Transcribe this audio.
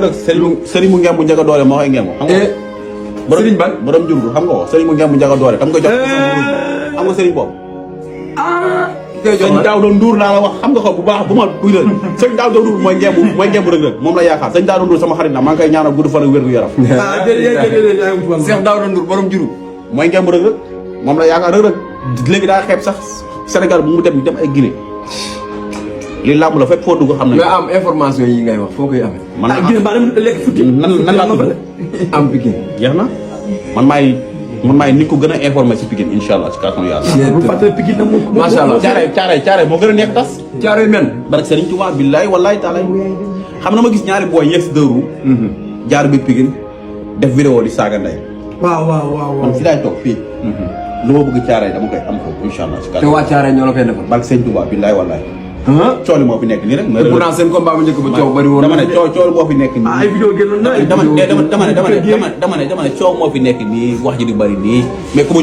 sëriñ mu ngem bu njëkk a doole moo koy ngem xam nga sëriñ ban borom jumbu xam nga ko sëriñ mu ngem bu njëkk a doole tam ko jox xam nga sëriñ boobu sëñ daaw doon nduur laa la wax xam nga ko bu baax bu ma buy la sëñ daaw doon nduur mooy ngembu rek rek moom la yaakaar sëñ daaw doon nduur sama xarit na maa ngi koy ñaanal gudd fan ak wér gu yaram Cheikh daaw doon nduur borom juru mooy ngembu rek rek moom la yaakaar rek rek léegi daa xeeb sax Sénégal bu mu dem ay Guinée li làmb la fekk foo dugg xam ne nga am information yi ngay wax foo koy amee man lekk futti nan laa tudd am Pikine jeex na man maay nit ko gën a informé si Pikine incha allah si kàttanu yàlla macha allah caare moo gën a neex tas caare men barke Serigne Touba billaay wallaay taalaay xam na ma gis ñaari booy yegg si dëru jaar bi Pikine def vidéo di saaga ndey waaw man fi laay toog fii lu ma bëgg caare dama koy am foofu incha allah si kàttanu te waa caare ñoo la koy defal barke Serigne Touba billaay wallaay coow li moo fi nekk nii rek. mais pourtant seen combat bu njëkk ba coow bari woon dama ne coow moo fi nekk nii. ay vidéo génnoon na dama ne coow moo fi nekk nii wax ji di bari nii mais ku ma